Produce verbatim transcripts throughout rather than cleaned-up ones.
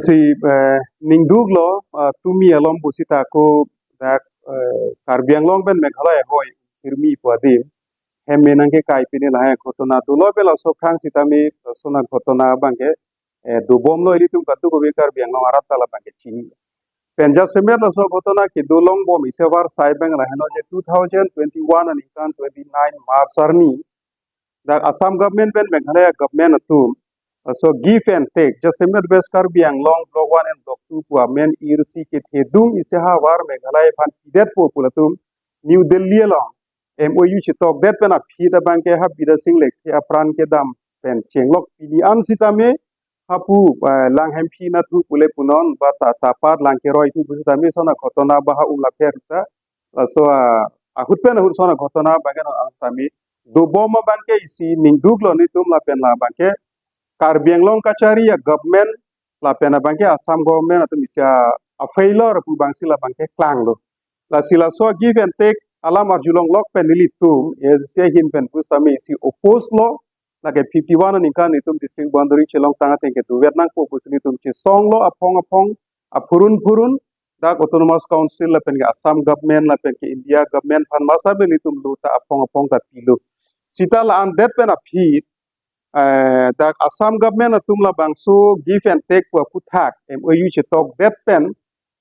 Si eh, ningduklo, ah, tumi alom pusita ko dak eh, Karbi Anglong pen Meghalaya hoi hirmi pu adim hem menang ke kai pini lahai ghotona dolo pe laso khang sitame laso na ghotona abangke eh, dobomlo ilitum katu kobe Karbi Anglong arat ta labangke chini. Pen jasemet laso ghotona kedo longbom isi avarsai abang lahenlo je two thousand twenty-one aningkan twenty-nine March arni dak Assam government pen Meghalaya government atum laso give and take jasemet West Karbi Anglong Block one and Block two pu amen irsi kethedung isi havar Meghalaya aphan pidetpo pu latum New Delhi along M O U chetokdet pen aphi ta abangke ha Bidya Sing Lekthe apran kedam pen chenglok pini an sitame hapu eh, lang hemphi na thu pule punon ba ta tapat lang keroi thu pusitame sona ghotona ba ha umlapher ta laso ah, ahut pen ahut sona ghotona abangke non ang sitame dobom abangke isi ningduklo nitum lapen labangke Karbi Anglong kachari a government lapen abangke Assam government atum isi a failure pu abangsi labangke klanglo. Lasi laso give and take alam arjulonglok pen nelitum A S D C ahin pen pusitame isi oppose lo lake fifty-one aningkan nitum district boundary chelongtang ateng keduvet nangpo pusi nitum chesonglo aphong aphong aphurun phurun dak Autonomous Council lapen ke Assam government lapen ke India government aphan masa pen nitum lo ta aphong aphong ta pilo. Sita la-an det pen aphi eh, dak Assam government atum labangso give and take pu aputhak M O U chetokdet pen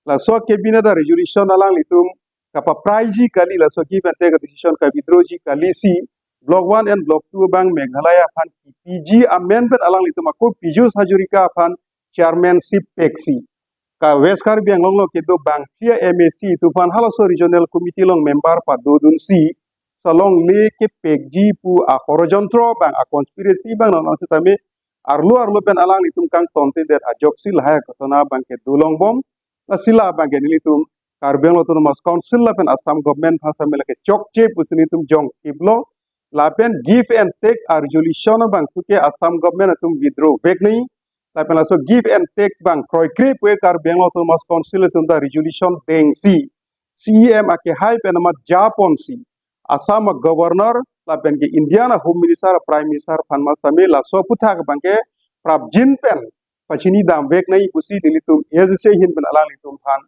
laso cabinet a resolution alanglitum kapapraiji kali laso give and take a decision ka-withdrawji kali si Block one and Block two abang Meghalaya aphan kipiji amen pen alanglitum ako Piyush Hazarika aphan chairmanship peksi ka West Karbi Anglong lo kedo bangphli a M A C atum aphan halaso regional committee along member padodunsi so alongle kepekji pu a ষড়যন্ত্ৰ abang a conspiracy abang non sitame arlo arlo pen alanglitum kangtontedet ajoksi lahai ghotona abangke dolongbom. Lasi labangke nelitum Karbi Anglong Autonomous Council lapen Assam government aphan sitame lake chokche pusi nelitum jongkiplo lapen give and take a resolution abang thu ke Assam government atum withdraw vek nangji lapen laso give and take abang kroikre pu Karbi Anglong Autonomous Council atum ta resolution dengsi C E M akehai pen amat japonsi Assam a governor lapen ke India a home minister, prime minister aphan ma sitame laso aputhak abangke prapjin pen pachini dam vek nangji pusi nelitum A S D C ahin pen alanglitum aphan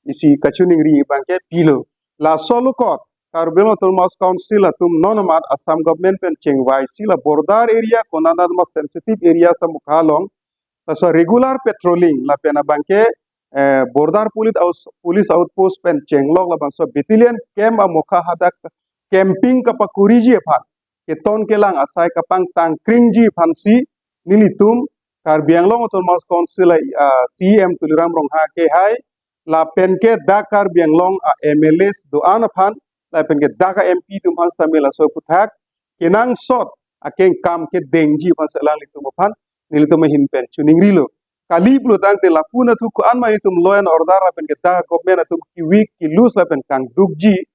isi kachiningri abangke pilo. Laso along kot Karbi Anglong Autonomous Council atum non amat Assam government pen chengvaisi la border area konat ma sensitive area sa mukha along laso regular patrolling lapen abangke eh, border police out, police outpost pen chenglok labangso battalion camp amokha hadak camping kapakuriji aphan keton kelang asai kapangtangkringji aphansi nelitum Karbi Anglong Autonomous Council ah, C E M Tuliram Ronghang akehai lapen ke dak Karbi Anglong a M L As do-an aphan lapen ke dak a M P atum aphan sitame laso aputhak kenangsot akeng kam kedengji aphansi alanglitum aphan nelitum ahin pen chiningrilo. Kali pulo tangte lapu na thu ko-an ma nelitum law and order lapen ke dak government atum ki-weak ki-loose lapen kangdukji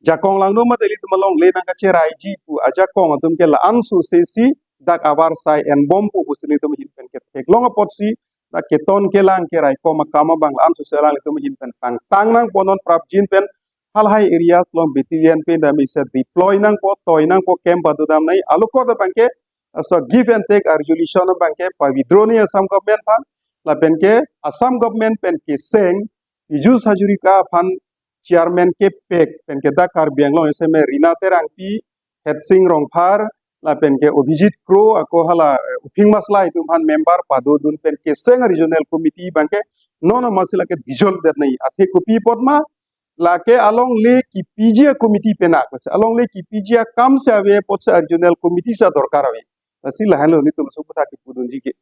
jakong langno mate ilitum alongle nangkacheraiji pu ajakong atum ke la-an suse si dak avarsai enbompo pusi nelitum ahin pen ketheklong apotsi dak keton kelang keraikom akam abang la-an suse alanglitum ahin pen pangtang nangpo non prapjin pen halahai areas along battalion pen damisa deploy nangpo toi nangpo camp padodam nangji along kot abangke laso give and take a resolution abangke pa-withdraw nangji Assam government aphan lapen ke Assam government pen keseng Piyush Hazarika aphan chairman kepek pen ke dak Karbi Anglong sitame Rina Terangpi, Hetsing Rongphar lapen ke Abhijit Kro ako hala eh, Uphing Maslai atum aphan member padodun pen keseng regional committee abangke non amatsi lake dissolve det nangji athe kopi apot ma lake alongle kipiji a committee pen ako alongle kipiji akam si ave apotsi regional committee si adorkar ave. Lasi lahenlo nelitum laso aputhak kipudunji ke.